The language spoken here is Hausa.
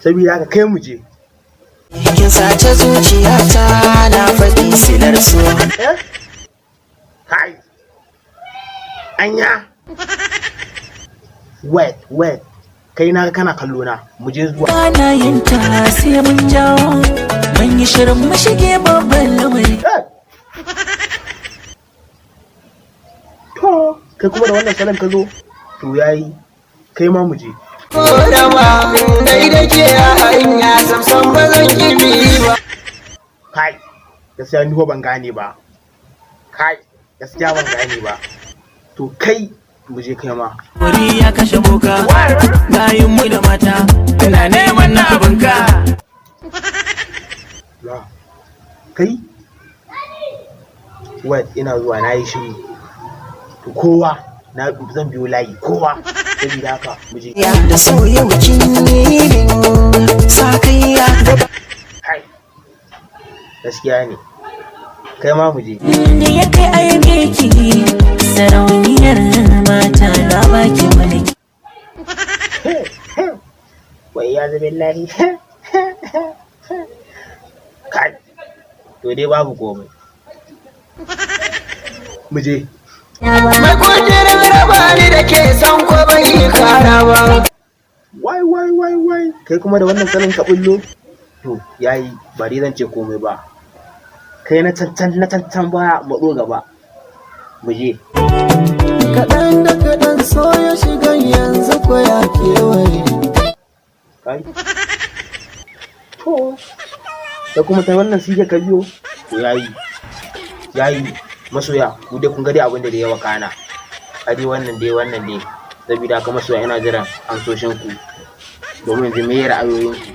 Saboda haka kai mu je. Kin sace zuciyata, na faɗi silar so. Eh? Kai. Anya. Wait, wait. Kai, na ga kana kallo na. Mu je zuwa. Ana yin ta sai mun jawo, mun yi shirin mu shige babban lamari. Eh. To, kai kuma da wannan salon ka zo? To yayi. Kai ma mu je. Korama dai da ke a hanya, samsam ba zan kibi ba. Kai. Gaskiya ni ko ban gane ba. Kai, gaskiya ban gane ba. To kai mu je kai ma. Wuri ya kashe boka, gayin mu da mata, ina neman na abinka. La. Kai? Wait, ina zuwa, na yi shiru. To kowa na zan biyo layi kowa. Saboda haka mu je. Da so yau kin yi min sakayya gaba. Kai. Gaskiya ne. Kai ma mu je. Da ya kai aibe ki, sarauniyar mata, na baki mulki. Wai ya billahi. Kai. To dai babu komai. Mu je. Mai kudirin raba ni da ke san ko bai yi kara ba. Wai wai wai wai. Kai kuma da wannan salon ka bullo? To yayi, ba dai zan ce komai ba. Kai na cancan na cancan baya, matso gaba. Mu je. Kaɗan da kaɗan so ya shiga, yanzu ko ya kewaye. Kai. To. Da kuma ta wannan sige ka biyo? To yayi. Yayi. Masoya, ku dai kun ga dai abin da ya wakana. A dai wannan dai wannan dai. Saboda haka masoya, ina jiran amsoshin ku. Domin ji me ra'ayoyinku.